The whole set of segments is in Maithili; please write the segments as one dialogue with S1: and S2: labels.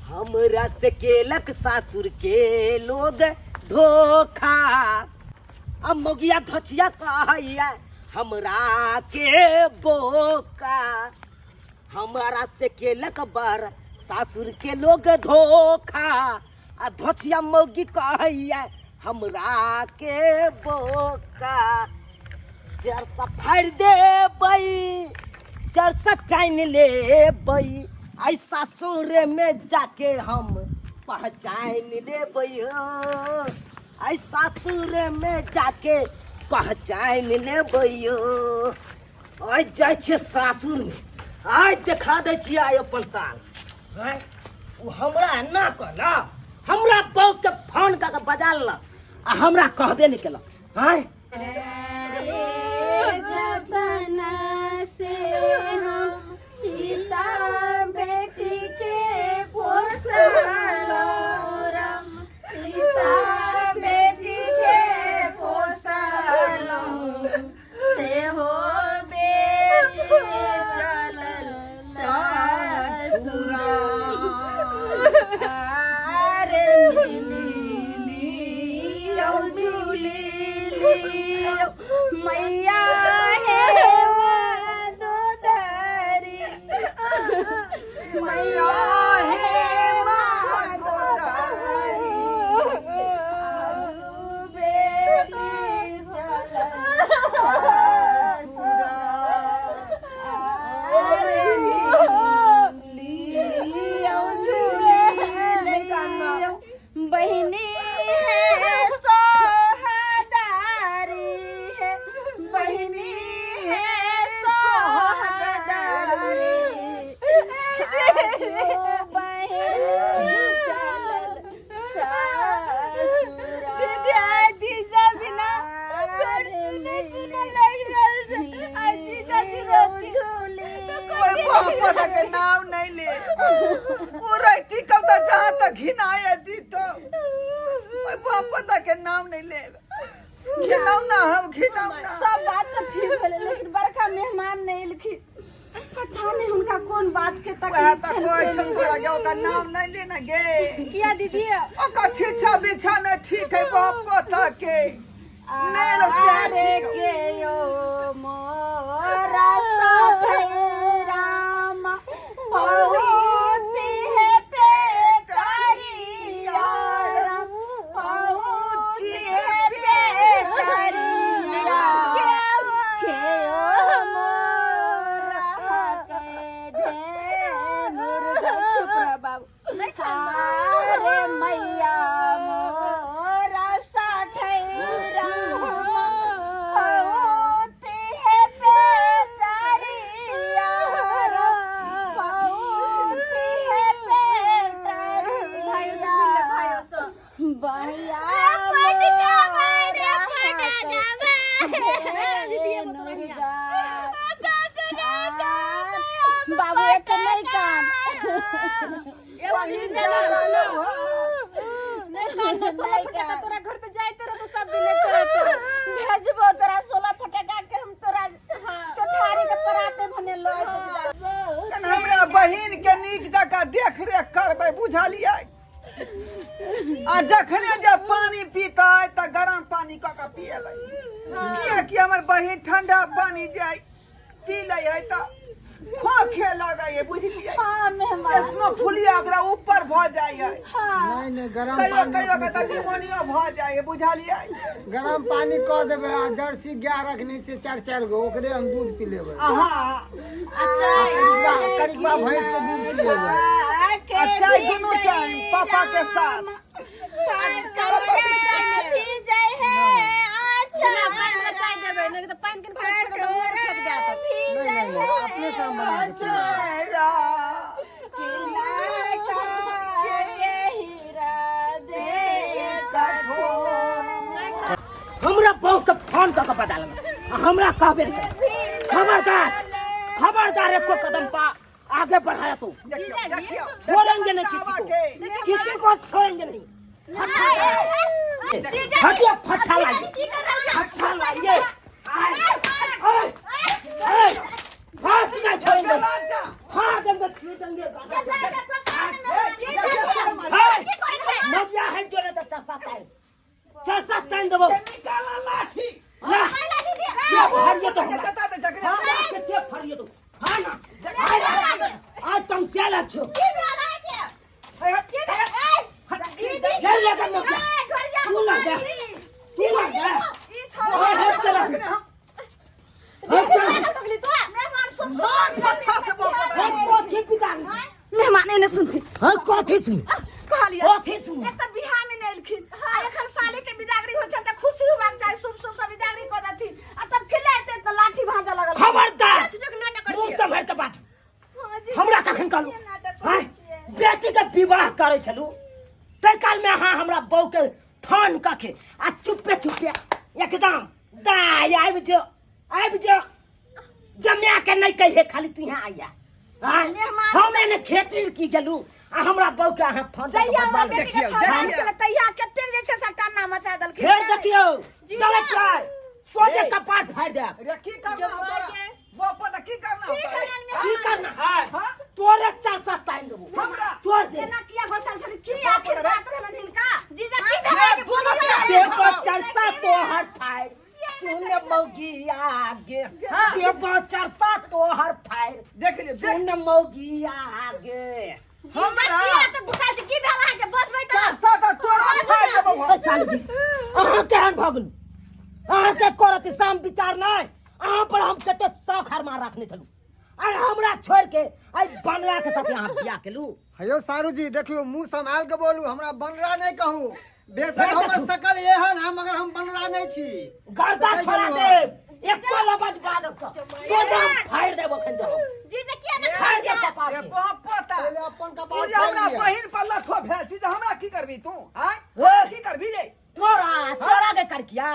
S1: हमरा से केलक सासुर के लोग धोखा आ मोगिया धचिया कहैया हमरा के बोका हमरा से केलक बर सासुर के लोग धोखा आ धोचिया मौगी कहैया हमरा के बोका जरसा फाड़ि देबै जरसा टानि लेबै आइ सासुर में जाके हम पहचान लेबै हो आइ सासुर में जाके पहचान लेबै हो आइ जाइ छियै सासुरमे आइ देखा दै छियै आइ अपन ताल आँय ओ हमरा एना कहलक हमरा बहूके फोन कऽ के बजा लेलक आ हमरा कहबे नहि केलक आँय
S2: जतना से हम सीता बेटी के पोसलो राम सीता बेटी के पोसलो से हो बेटी चलल ससुरा अरे मिली जुली मैया हे दुधरी
S3: मैया हे माधोदारी
S2: बेली चलल ससुरा बहिनी है सोहदारी है बहिनी है सोहदारी बहिनी चलल ससुरा
S4: दीदी आइ जीजा बिना घर सुने सुने लागि रहल छै आइ जीजा जी रहती
S3: कोई बाप के नाम नहीं ले वो रहती कब तक जहाँ तक घिनाया दी तो ओए बाप पता के नाम नहीं ले घिनौना हम घिनौना
S2: सब बात तो ठीक भेलै लेकिन बड़का मेहमान नहि एलखिन पता नहीं हुनका कोन बात के
S3: वएह
S2: तकलीफ
S3: तऽ
S2: छनि
S3: कहै
S2: से
S3: छौ
S2: नहि।
S3: तोरा गे ओकर नाम नहीं लेना गे
S2: किया दीदी
S3: ओकर छिछा बिछा नहीं ठीक है बाप पता के मेल से
S2: अरे
S3: ठीक
S2: के यो मोरा सफेराम बहुत है पेटरिया राम, बहुत है पेटरिया के यो मोरा के ढेर चुप रह बाबू अरे मैया मोरा साठैरा पौती है पेटरिया पौती है पेटरिया बहिया बाबू एते नहीं कान
S3: वही गाना हो
S2: नहीं कान में 16 फटका तोरा घर पे जाइते रह सब दिन तोरा तो भेजबो तोरा 16 फटका के हम तोरा चोठारी के पराते भने लऽ
S3: कन हमरा बहिन के नीक जकाँ देख रेख करबै बुझलियै आ जखने जे पानी पीतै तऽ गरम पानी कऽ कऽ पिएबै किएकि हमर बहिन ठंडा पानी जे पी लै है तऽ खोखे लगै है बुझलियै
S2: हाँ मेहमान
S3: एसनो फुलिया ओकरा ऊपर भऽ जाइ है
S2: हाँ
S5: नहीं नहीं गरम
S3: कहियो
S5: पानी
S3: कहियो के तऽ निमोनियो भऽ जाइ है बुझलियै
S5: गरम पानी कऽ देबै आ जर्सी गाय रखने छियै चारि चारि गो ओकरे हम दूध पी लेबै
S3: अहाँ
S2: अच्छा
S5: करिकबा भैंस के दूध पी लेबै
S3: अच्छा दुनू टाइम पापा के साथ
S5: नहीं नहीं नहीं अपने से हम बना के पी लेबै।
S1: हमरा बहू के फोन कऽ के बजा लेलक आ हमरा कहबे नहि केलक। खबरदार खबरदार एको कदम पा आगे बढ़ाया तू छोड़ेंगे नहीं किसी को किसी को छोड़ेंगे नहीं हटिए फट्टा लाइए फट्टा लाइए आए आए आए हाथ नहीं छोड़ेंगे फाड़ देंगे चीर देंगे चरसा ताइन, चरसा ताइन देबो।
S3: निकाला लाठी।
S1: ला। के फरियो तो हमरा?
S3: जता दे चकरे।
S1: हमरा से के फरियो तो? हाँ ना, आज तुम से छो।
S2: की भेल अहाँके? की भेल? ए, दीदी,
S1: घेर ले कर मोकिया।
S2: ए, घरिया,
S1: तू लग जा, तू लग जा।
S2: ई छोड़ा।
S1: ओए, हट चला। हट चला।
S2: पगली तो मेहमान सुन सुन।
S3: मार पत्था से बहुत।
S1: हम कथी पिता?
S2: मेहमान एने सुनथिन।
S1: हाँ, कथी सुन?
S2: कहलियै।
S1: कथी सुन?
S2: एक तऽ बियाह में नहि एलखिन आ एखन साली के बिदागरी होइ छनि तऽ खुशी होबाक चाही, शुभ शुभ सब बिदागरी कऽ देथिन आ तब खिलाइते तऽ लाठी भाँजऽ लगल।
S1: खबरदार,
S2: नाटक करै
S1: मुंह
S2: छियै।
S1: सम्हारि के बाजू।
S2: हाँ जी,
S1: हमरा कखन कहलू?
S2: के नाटक करै
S1: आँय,
S2: छियै?
S1: बेटी के विवाह करै छलू ताहि काल में अहाँ हमरा बहू के फोन कऽ के आ चुप्पे चुप्पे एकदम दाय आबि जो, आबि जो, जमाए के नहीं कहिए, खाली तू यहाँ आइया। आँय,
S2: मेहमान।
S1: हम एने खेती की गेलू आ हमरा बहू के अहाँ फोन कऽ के
S2: जहिया हमरा
S1: बजबा लेलू।
S2: बेटी के
S3: देखियौ,
S2: खबर
S3: देखियौ।
S2: छलै तहिया कतेक जे छै सबटा नाम मचा देलखिन।
S1: फेर देखियौ।
S2: जी।
S1: चलै छियै सोझे
S3: ए।
S1: कपार फाड़ि देब।
S3: रे, की करना हो तोरा? बाप दा, की करना हो
S2: की
S3: तोरा?
S2: करना?
S1: की करना है?
S3: हाँ?
S1: तोरे चार सात टाइम देबो।
S3: हमरा?
S1: तोड़ दे।
S2: एना किया घोसल छलै? की
S3: बाप
S2: आखिर
S3: रे।
S2: बात भेलनि हिनका? जीजा, की
S3: रे,
S2: भेलै?
S3: दुनू के
S1: देबो चरसा तोहर फाड़, सुन मौगी आगे।
S3: हाँ।
S1: देबो चरसा तोहर फाड़,
S3: देख ले, देख।
S1: सुन मौगी आगे।
S2: जीजा,
S3: हमरा?
S2: किया तऽ गुस्सा छै? की भेल अहाँके? बजबै तऽ।
S3: चार सात तोरा फाड़ देबो हम।
S1: ए साली जी, अहाँ केहन भऽ गेलू? अहाँके करत शाम विचार नहि? अहाँ पर हम कते शौक हरमान रखने छलू आर हमरा छोड़ के एहि बनरा के साथे अहाँ बियाह केलू।
S5: हेयौ सारू जी, देखियौ, मुंह संभाल के बोलू, हमरा बनरा नहि कहू। बेशक
S1: फेर
S5: हमर
S1: देखू।
S5: शकल एहन है, मगर हम बनरा नहि छी।
S1: गर्दा
S5: से कहि
S1: छोड़ा
S5: देलहुँ हम।
S1: देब, एको लबज बाजब तऽ सोझा हम फाड़ि देब। अखन देब,
S2: जीजा, किया ने
S1: फाड़ि देब कपार
S3: रे
S1: के।
S3: बाप पोता,
S5: पहिले अपन
S3: तू
S5: कपार
S3: जे हमरा
S5: फाड़ि लिअ।
S3: बहिन पर लथो भेल छी जे हमरा की करबी तू? आँय,
S1: ए।
S3: की करबी रे?
S1: तोरा तोरा के करकिया,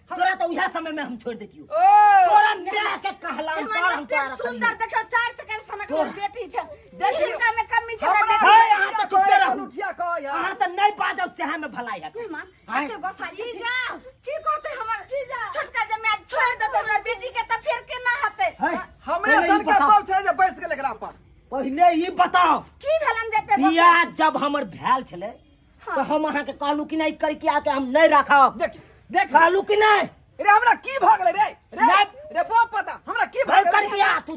S1: तोरा तो उहे समय में हम छोड़ देतियो।
S3: ओ
S1: तोरा माय के कहलाम
S2: मेहमान
S1: पर हम
S2: एतेक
S1: तोरा
S2: सुंदर
S1: रखलियो।
S2: देखियौ, चार चक्कर सनक
S1: तोरा।
S2: हमर बेटी छै।
S3: देखियौ।
S2: हिनका में कमी छै?
S3: हमरा
S2: हमरा
S1: हे, अहाँ तऽ चुपे रहू।
S3: लुठिया कह यार।
S1: अहाँ तऽ नहि बाजब सएह में भलाई है।
S2: मेहमान
S1: आँय।
S2: एते गोसा जीजा की कहते? हमर जीजा छोटका जमाय छोड़ देते हमरा बेटी के तऽ फेर केना हेतै?
S1: हे,
S3: हमरे
S1: पहिले ई
S3: सन के
S1: बताउ।
S3: बाप छै जे बैस गेल एकरा पर।
S1: पहिले ई बताउ,
S2: की भेलन जेते गोसा?
S1: बियाह जब हमर भेल छलै तऽ हम अहाँके कहलू कि नहि, करकिया के हम नहि राखब?
S3: देख देख।
S1: कहलू कि नहि?
S3: रे, हमरा की भऽ गेलै रे? रे
S1: नहि।
S3: रे बाप पता, हमरा की भऽ
S1: भर
S3: गेलै?
S1: करकिया तू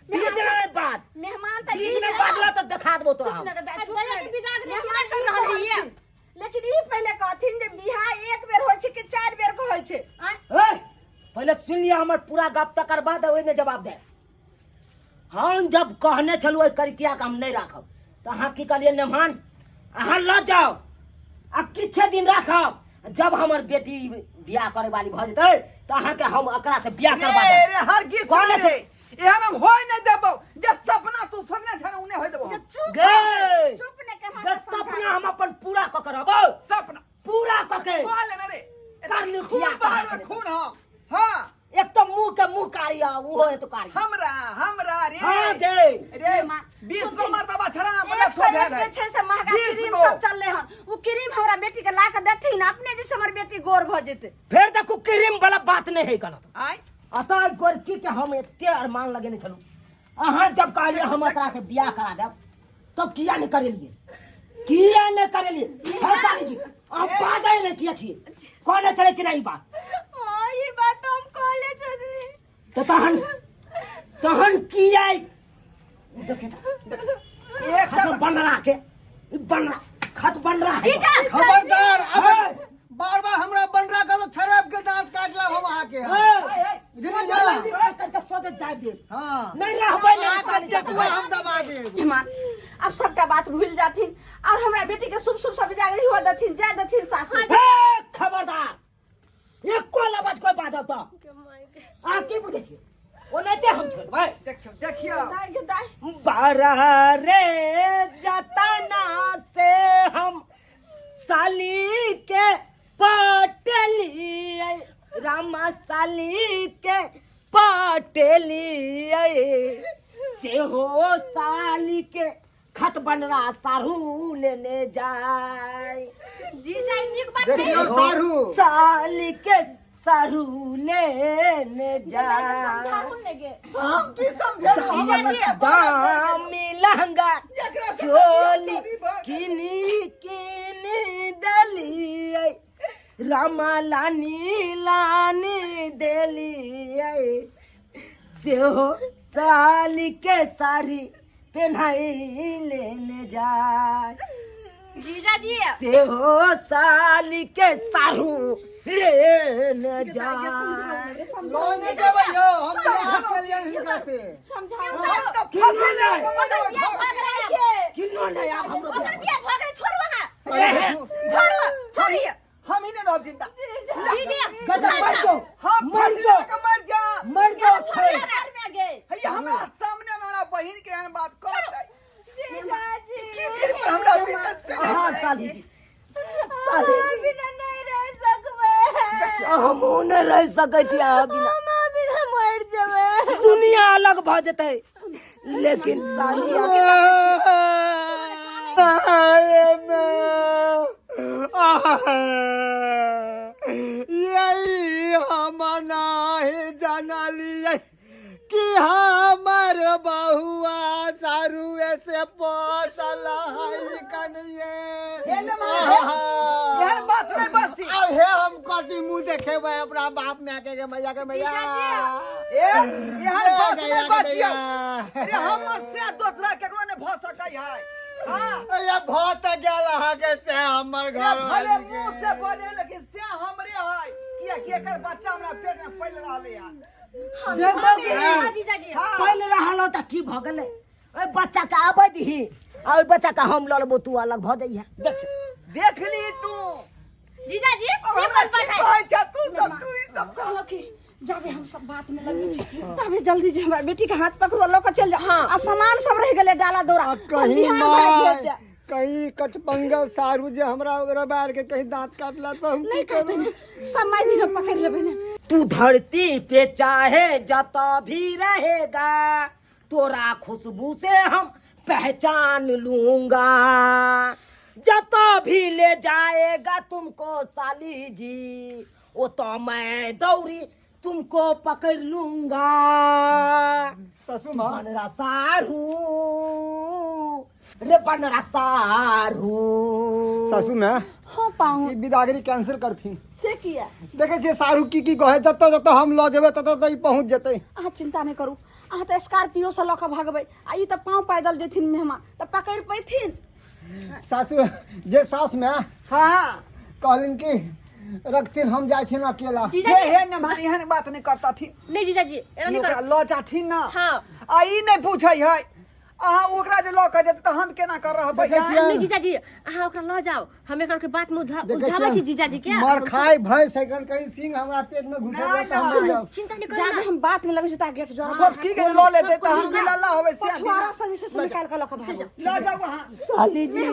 S1: बीच में बात,
S2: मेहमान तऽ
S1: बीच में बाजला तऽ देखा देबो तोरा हम।
S2: मेहमान कहि रहल हियै, लेकिन ई पहिले कहथिन जे बियाह एक बेर होइ छै कि चारि बेर के होइ छै? आँय?
S1: ए, पहिले सुन लिअ हमर पूरा गप, तकर बाद ओहिमे जवाब दे। हम जब कहने छलहुँ ओहि करिकिया के हम नहि राखब तऽ अहाँ की कहलियै? मेहमान, अहाँ लऽ जाउ आ किछे दिन राखब, जब हमर बेटी बियाह करे वाली भऽ जेतै तऽ अहाँके हम एकरा से बियाह करबा
S3: रे
S1: देब।
S3: रे, हरगिज
S1: कहने
S3: नहि रे, एहन हम होय नहि देबौ। जे सपना तू सोचने छे ने, उ नहि होय देबौ हम।
S2: चुप।
S1: गे
S2: चुप ने के
S1: गे, सपना हम अपन पूरा कऽ के रहबौ।
S3: सपना
S1: पूरा कऽ के।
S3: कह लेने रे।
S1: कर
S3: एतऽ
S1: लुठिया
S3: खून
S1: करा
S3: बहार
S1: देबै।
S3: खून हम, हाँ।
S1: एक तो मुंह के मुंह कारी आ उहो है तो कारी।
S3: हमरा हमरा रे?
S1: हाँ गे।
S3: रे, 20 गो मर्दबा छड़ा ना
S2: एक
S3: छो
S2: सौ
S3: भेल
S2: एक
S3: है।
S2: जे छै से महंगा
S3: 20
S2: क्रीम
S3: गो।
S2: सब चलले हन, उ क्रीम हमरा बेटी के ला के देथिन अपने, जैसे हमर बेटी गोर भऽ जेतै।
S1: फेर देखू, क्रीम वाला बात नहीं है गलत।
S3: आय
S1: अतः गोरकी के हम एते अरमान लगेने छलू, अहाँ जब कहलिए हम एकरा से बियाह करा देब, तब किया नहीं करेलिए? किया नहीं करेलिए? हर साली जी, अहाँ बाजै नहीं किया छियै? कहने छलै कि नहीं ई बात?
S4: हाँ, ई बात तो हम कहले छली।
S1: तऽ तहन तहन किया देखे
S3: एक
S1: खट बनरा के, ई बनरा खट बनरा है।
S5: खबरदार, अब
S1: हे,
S5: बार बार हमरा बनरा का तो छरप के दांत काट लाब हम अहाँके।
S1: हे,
S5: बुझलियै ना?
S1: करके सोचे दाबि देब।
S5: हाँ।
S1: नहीं रहबै नहीं
S5: अहाँके
S1: साली जी।
S5: चटुआ हम दबा देब।
S2: मेहमान, अब सबटा बात भूल जाथिन और हमरा बेटी के शुभ शुभ सब जागरी हुआ देथिन, जा देथिन सासु।
S1: हे, खबरदार, एको लबज कोइ बाजब तऽ अहाँ की बुझै छियै? ओनाहिते हम छोड़बै?
S3: देखियौ देखियौ।
S2: दाइ गे दाइ।
S1: बारह रे जतना से हम साली के पटेलियै, रामा साली के पटेलियै, सेहो साली के खट बनरा सारू लेने जाय।
S2: जी जाय, नीक बात छै।
S5: देखियौ सारू,
S1: साली के सारू लेने जाय।
S2: समझाहुन ने गे।
S3: हम की समझेलहुँ? हमर तऽ के
S1: दामी लहंगा
S3: एकरा से
S1: चोली
S3: शादी भऽ गेल।
S1: किनी किनी दलियै। रामा लानी लानी देलियै सेहो साली के साड़ी पेन्हाई लेने जाय
S2: जीजाजी
S1: सेहो साली के सारू लेने जाय
S5: लोन नहीं देबै यौ हम बियाह केलियै हिनका से
S2: समझाओ
S3: हम तऽ
S1: किन्नो
S3: फँसि
S1: नहि
S3: गेलियै,
S2: बियाह भऽ गेलै के
S1: किन्नो नहि आब हमरो
S2: ओकर बियाह भऽ गेलै छोड़ू अहाँ
S5: देखू
S2: छोड़ू छोड़िए
S3: हम ही नहीं रहब जिंदा
S2: दीदी
S1: गजब मर जाओ
S3: हम
S1: मर
S3: फांसी
S1: जाओ
S3: लगा के मर जा
S1: मर जाओ छोड़
S2: घर में गए
S3: हैया हमरा सामने में हमरा बहिन के एहन बात कहतै
S4: जीजाजी
S3: की दिन पर हमरा बेटा से
S1: हाँ साली जी साली जी
S4: बिना नहीं रह सकबै
S1: हमहूँ नहि रहि सकै छी अहाँ बिना
S4: हम बिना मर जेबै
S1: दुनिया अलग भऽ जेतै लेकिन साली
S5: यही हम नाही जानलियै कि हमर बहुआ सारुए से पोसल है कनिए
S3: एहन बात नहीं बसती
S5: अब हे हम कथी मुंह देखेबै अपना बाप माय के गे मैया के मैया
S3: ए एहन बात
S5: गया
S3: नहीं बचियो
S5: गया।
S3: अरे हमर से दोसरा केकरो नहीं भऽ सकै है हां
S5: ये भऽ तऽ गेल अहाँके से हमर
S3: ए
S5: घर
S3: भले मुंह से बजे लेकिन से हमरे है किया कि एकर बच्चा हमरा पेट में फैल रहले है
S1: रे मौगी,
S2: जीजाजी
S1: पहिले रहल हो तऽ की भऽ गेलै ओहि बच्चा के आबै दही आ ओहि बच्चा के हम लऽ लेबो तू अलग भऽ जइहे
S3: देख देख ली तू
S2: जीजाजी
S3: अब
S2: ई
S3: हमरा
S2: कोन
S3: की
S2: बात है
S3: कहै छ तू सब तू ई सब कह
S2: कहलो कि जाबे हम सब बात में लगे छी तबे जल्दी जे हमरा बेटी के हाथ पकड़ो लऽ के चल जा हां आ सामान सब रह गेलै डाला दौरा
S5: आ कहीं
S2: बिहान भए
S5: माय
S2: गेल
S5: कहीं कटपंगल सारू जे हमरा ओकरा बाहर के कहीं दांत काटला तो हम की
S2: नहीं
S5: करू
S2: कहते ना सब माय दिन पकड़ लेबै ना
S1: तू धरती पे चाहे जता भी रहेगा तोरा खुशबू से हम पहचान लूंगा जता भी ले जाएगा तुमको साली जी वो तो मैं दौड़ी तुमको पकड़ लूंगा
S5: सासू माँ
S1: बनरा सारू रे बनरा सारू
S5: सासू माँ
S2: हाँ पाऊँ
S5: ई बिदागरी कैंसिल करथिन
S2: से किया
S5: देखे छियै सारू की की कहे जतऽ जतऽ हम लऽ जेबै ततऽ ततऽ ई पहुँच जेतै
S2: अहाँ चिंता नहीं करू अहाँ तऽ स्कॉर्पियो से लऽ कऽ भगबै आ ई तऽ पाँव पैदल जेथिन मेहमान तऽ पकड़ि पैथिन
S5: सासू जे सास में
S3: हाँ
S5: कहलिन कि रखथिन हम जाइ छियनि अकेला
S3: हे हे न भाई एहन बात नहीं करतथिन
S4: नहीं जीजाजी एना नहीं
S3: ओकरा
S4: करू
S3: लऽ जाथिन ना
S4: हाँ।
S3: आ ई नहीं पूछै है अहाँ ओकरा जे लऽ के जेतै तऽ हम केना कर रहबै
S5: देखै छियै।
S4: नहीं जीजाजी अहाँ ओकरा लऽ जाओ हम एकर के बात में
S5: देखै
S4: उलझाबै छी जीजाजी के
S5: मर खाय भैंस एखन कहीं सिंह हमरा पेट में घुसल
S3: नहि,
S5: रहत तऽ हम मरि जायब।
S4: चिंता नहीं करू
S2: जाबे हम बात में लगै छै ता गेट जोड़
S3: छोटकी के लऽ लेतै तऽ हम बिलल्ला होबै से
S2: पछुआरा से जे छै से निकालि कऽ लऽ कऽ भागो
S3: लऽ जाउ अहाँ
S1: साली जी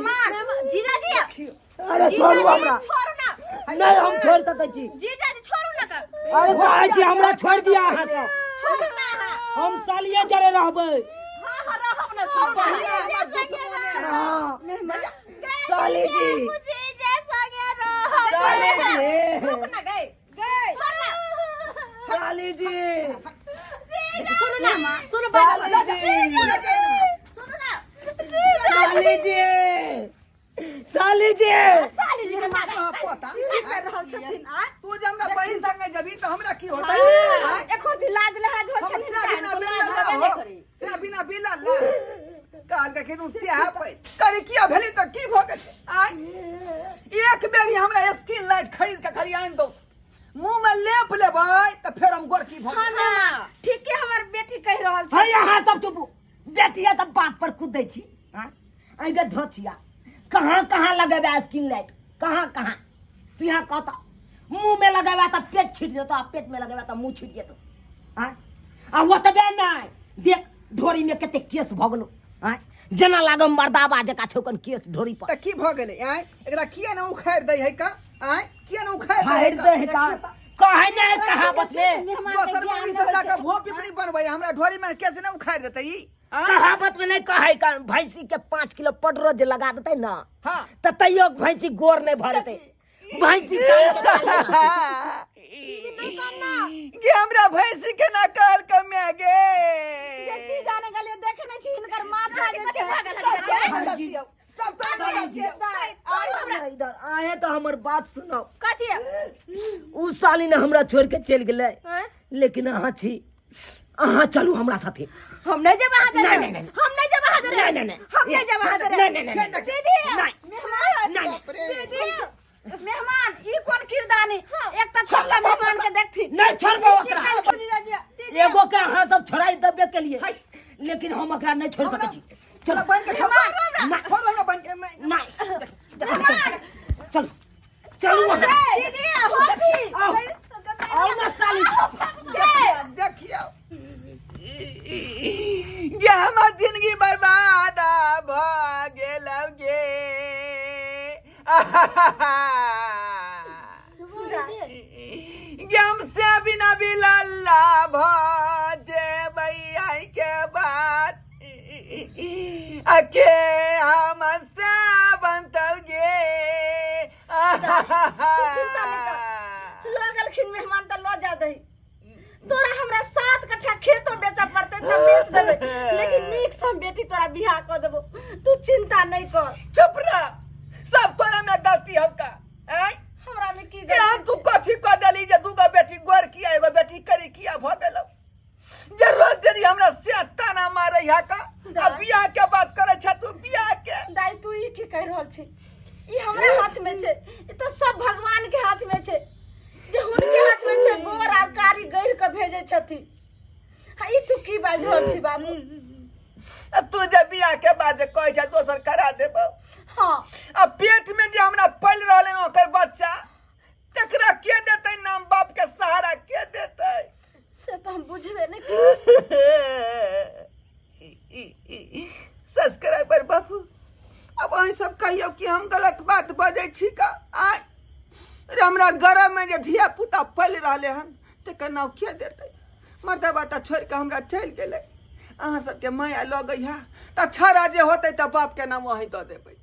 S4: जीजाजी
S1: अरे छोड़ू हमरा
S4: छोड़ू ना
S1: नहीं हम छोड़ सकै छी
S4: जीजाजी छोड़ू ना कर
S1: अरे कहै छी हमरा छोड़ दिया अहाँ के
S4: छोड़ू ना अहाँ
S1: हम सालिये जरे रहबै
S4: हाँ हाँ रहब ना छोड़ू ना
S1: हाँ साली जी
S4: जीजा संगे रह
S1: साली जी
S4: रुक ना गई गई छोड़ ना
S1: साली जी
S4: सुनो ना सुनो बात
S1: साली जी
S4: सुनो ना
S1: साली जी साली जी
S2: साली जी के मारा
S3: हाँ, पोता
S2: की कर रहल छथिन आ
S3: तू जे हमरा बहिन संगे जबी तऽ हमरा की होतै आँय?
S2: एको दिन लाज लहाज हो
S3: हम
S2: छथिन
S3: से बिना बिल ला हो से बिना बिल ला कहल के तू से पे करे किया भेली तऽ की भऽ गेल आँय एक बेरी हमरा स्किन लाइट खरीद के खाली आनि दो मुंह में लेप लेबै तऽ फेर हम गोरकी भऽ जेबै
S2: हां ठीके हमर बेटी कहि रहल छै
S1: है अहाँ सब चुप बेटिया तऽ बात पर कूदै छी हाँ अइबे धोचिया कहाँ कहाँ लगेबे स्किन लाइट कहाँ कहाँ तू यहाँ कहता मुंह में लगेबे तऽ पेट छिट जेतो आ पेट में लगेबे तऽ मुंह छिट जेतो हाँ आ ओतबे नहि देख ढोरी में कते केस भऽ गेलो हाँ जेना लागो मर्दाबा जकाँ छौकन केस ढोरी पर
S3: तऽ की भऽ गेलै आँय एकरा किया ने उखाड़ि दै है का आँय किया ने उखाड़ि दै है
S1: फाड़ि
S3: का
S1: दे है का कहै नहि कहावत में
S3: दोसर मौगी सब जाके भो पिपरी बनबै हमरा ढोरी में कैसे ने उखाड़ि देतै ई आँय?
S1: कहावत में नहीं कहै का भैंसी के 5 किलो पडरो जे लगा देतै ना
S3: हाँ।
S1: तऽ तैयो भैंसी गोर नहीं भऽ जेतै भैंसी कान के
S3: गे हमरा भैंसी के ना कहल कमे गे
S2: के की जाने गेलियै देखे नहि छी हिनकर माथा जे छै
S3: सब तोरा गलती हौ, सब तोरा गलती हौ।
S1: इधर आहे तो हमर बात सुनो।
S2: कथी?
S1: उ साली ने हमरा छोड़ के चल गेलै।
S2: हैं?
S1: लेकिन अहाँ छी, अहाँ चलू हमरा साथे।
S2: हम नहीं जेबै अहाँ
S1: नहीं,
S2: जरे।
S1: नहीं, नहीं।
S2: हम नहीं जेबै अहाँ जरे।
S1: नहीं, नहीं, नहीं।
S2: हम नहीं जेबै अहाँ जरे।
S1: नहीं, नहीं, नहीं, नहीं।
S2: दीदी,
S1: नहीं।
S2: मेहमान।
S1: नहीं, नहीं।
S2: दीदी, मेहमान, ई कोन किरदानी? एक तऽ छोटका मेहमान के देखथिन।
S1: नहीं छोड़बो ओकरा।
S2: दीदी,
S1: एगो के अहाँ सब छोड़ाई देबे के लिए, लेकिन हम ओकरा नहीं छोड़ सकै छी।
S3: चलो बन के छोड़।
S1: ना।
S3: छोड़ हमरा बन के।
S1: नहीं, चल चलू अहाँ।
S2: दीदी, होती।
S1: आओ आओ ना साली।
S3: देखियो देखियो गे, हमर जिंदगी बर्बाद भ गेलौ गे। गे हम से बिना बिलल्ला भ जेबै आइ के बाद, अके हम से बनतौ गे।
S2: लऽ गेलखिन मेहमान तऽ लऽ जा दही। तोरा हमरा 7 कट्ठा खेतो बेचऽ पड़तै तऽ बेच देबै, लेकिन नीक से हम बेटी तोरा बियाह कऽ देबो, तू चिंता नहीं कर।
S3: चुप रह, सब तोरा में गलती हौ का? आँय?
S2: हमरा में की
S3: एहन
S2: गलती?
S3: तू कथी कऽ देली जे दूगो बेटी गोर किया, एगो बेटी करी किया भऽ गेलौ, जे रोज डेली हमरा से ताना मारै है का? आ बियाह के बात करै छ तू बियाह के?
S2: दाई, तू ई की कहि रहल छी? ई हमरा हाथ में छै? ई तऽ सब भगवान के हाथ में छै, जे हुनके हाथ में छै, गोर आर कारी गढ़ के भेजै छथिन। हाँ, ई तू की बाजि रहल छी बाबू?
S3: आ तू जे बियाह के बाद जे कहै छ दोसर करा देबौ।
S2: हाँ।
S3: आ पेट में जे हमरा पलि रहल हन ओकर बच्चा, तकरा के देतै नाम? बाप के सहारा के देतै?
S2: से तऽ हम बुझबे नहि।
S3: सब्सक्राइबर बाबू, अब अहाँ सब कहियौ कि हम गलत बात बजै छी का? आय रे, हमरा गरम में जे धिया पुता पलि रहले हन तकर नाम के देतै? मर्दा बाटा छोड़ि कऽ हमरा चलि गेलै। अहाँ सबके माया लगै है तऽ छड़ा जे होतै तऽ बापके नाम वहीं दऽ देबै।